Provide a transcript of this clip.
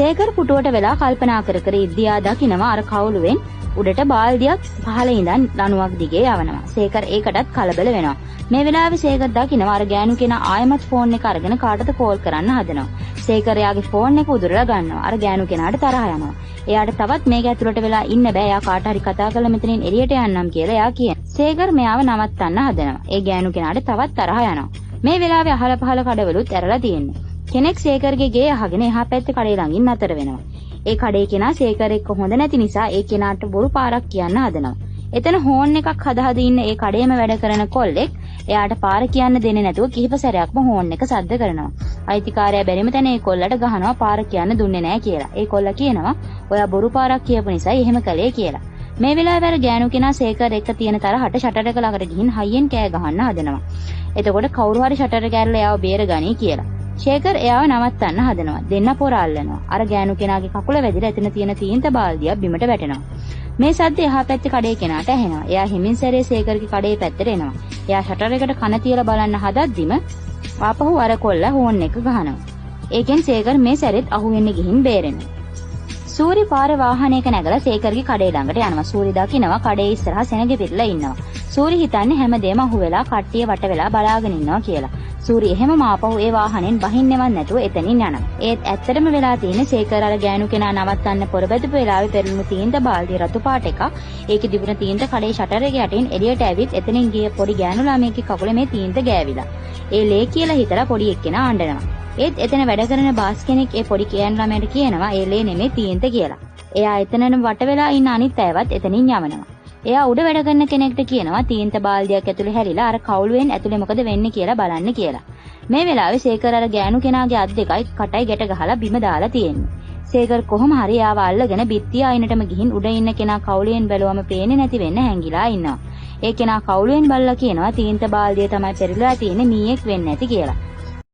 සේකර් පුටුවට වෙලා කල්පනා කර කර ඉද්දි එයා දකිනවා අර කවුළුවෙන් උඩට බාල්දියක් පහළ ඉඳන් ලණුවක් දිගේ යවනවා. සේකර් ඒකටත් කලබල වෙනවා. මේ වෙලාවේ සේකර් දකිනවා අර ගෑනු කෙනා ආයෙමත් ෆෝන් එක අරගෙන කාටද කෝල් කරන්න හදනවා. සේකර් එයාගේ ෆෝන් එක උදුරලා ගන්නවා. අර ගෑනු කෙනාට තරහ යනවා. එයාට තවත් මේක ඇතුළට වෙලා ඉන්න බෑ. එයා කාට හරි කතා කරලා මෙතනින් එළියට යන්නම් කියලා එයා කියනවා. සේකර් මෙයාව නවත්තන්න හදනවා. ඒ ගෑනු කෙනාට තවත් තරහ යනවා. මේ වෙලාවේ අහල පහල කඩවලුත් ඇරලා තියෙන්නේ. කෙනෙක් සේකර්ගේ ගේ අහගෙන එහා පැත්තේ කඩේ ළඟින් නතර වෙනවා. ඒ කඩේ කෙනා සේකර් එක්ක හොඳ නැති නිසා ඒ කෙනාට බොරු පාරක් කියන්න හදනවා. එතන හෝන් එකක් හද හද ඉන්න ඒ කඩේම වැඩ කරන කොල්ලෙක් එයාට පාර කියන්න දෙන්නේ නැතුව කිහිප සැරයක්ම හෝන් එක සද්ද කරනවා. අයිතිකාරයා බැරිම තැන ඒ කොල්ලට ගහනවා පාර කියන්න දුන්නේ නැහැ කියලා. ඒ කොල්ලා කියනවා ඔයා බොරු පාරක් කියපු නිසායි එහෙම කළේ කියලා. මේ වෙලාවේ අර ගෑනු කෙනා සේකර් එක්ක තියෙන තරහට ෂටර් එක ළඟට ගිහින් හයියෙන් කෑ ගහන්න හදනවා. එතකොට කවුරු හරි ෂටර් එක ඇරලා එයාව බේරගනී කියලා. ශේකර් එයාව නවත්තන්න හදනවා. දෙන්න පොර අල්ලනවා. අර ගෑනු කෙනාගේ කකුල වැදිලා එතන තියෙන තීන්ත බාල්දියක් බිමට වැටෙනවා. මේ සද්ද එහා පැත්තේ කඩේ කෙනාට ඇහෙනවා. එයා හිමින් සැරේ සේකර්ගේ කඩේ පැත්තට එනවා. එයා ෂටර් එකට කන තියලා බලන්න හදද්දිම ආපහු අර කොල්ලා හෝන් එක ගහනවා. ඒකෙන් සේකර් මේ සැරෙත් අහුවෙන්න ගිහින් බේරෙනවා. සූරි පාරේ වාහනයක නැගලා සේකර්ගේ කඩේ ළඟට යනවා. සූරි දකිනවා කඩේ ඉස්සරහා සෙනඟ පිරලා ඉන්නවා. සූරි හිතන්නේ හැමදේම අහුවෙලා කට්ටිය වට වෙලා බලාගෙන ඉන්නවා කියලා. සූරි එහෙමම ආපහු ඒ වාහනෙන් බහින්නවත් නැතුව එතනින් යනවා. ඒත් ඇත්තටම වෙලා තියෙන්නේ සේකර් අර ගෑනු කෙනා නවත්තන්න පොරබැදපු වෙලාවේ පෙරළුණු තීන්ත බාල්දිය රතු පාට එකක්. ඒකේ තිබුණ තීන්ත කඩේ ෂටර් එක යටින් එළියට ඇවිත් එතනින් ගිය පොඩි ගෑනු ළමයෙක්ගේ කකුලේ මේ තීන්ත ගෑවිලා. ඒ ලේ කියලා හිතලා පොඩි එක්කෙනා අඬනවා. ඒත් එතන වැඩ කරන බාස් කෙනෙක් ඒ පොඩි ගෑනු ළමයාට කියනවා ඒ ලේ නෙමෙයි තීන්ත කියලා. එයා එතනම වට වෙලා ඉන්න අනිත් අයවත් එතනින් යවනවා. එයා උඩ වැඩ කරන කෙනෙක්ට කියනවා තීන්ත බාල්දියක් ඇතුලේ හැරිලා අර කවුළුවෙන් ඇතුලේ මොකද වෙන්නේ කියලා බලන්න කියලා. මේ වෙලාවේ සේකර් අර ගෑනු කෙනාගේ අත් දෙකයි කටයි ගැට ගහලා බිම දාලා තියෙන්නේ. සේකර් කොහොම හරි එයාව අල්ලගෙන බිත්තිය අයිනටම ගිහින් උඩ ඉන්න කෙනා කවුළුවෙන් බැලුවම පේන්නේ නැති වෙන්න හැංගිලා ඉන්නවා. ඒ කෙනා කවුළුවෙන් බලලා කියනවා තීන්ත බාල්දිය තමයි පෙරලිලා තියෙන්නේ මීයෙක් වෙන්නේ නැති කියලා.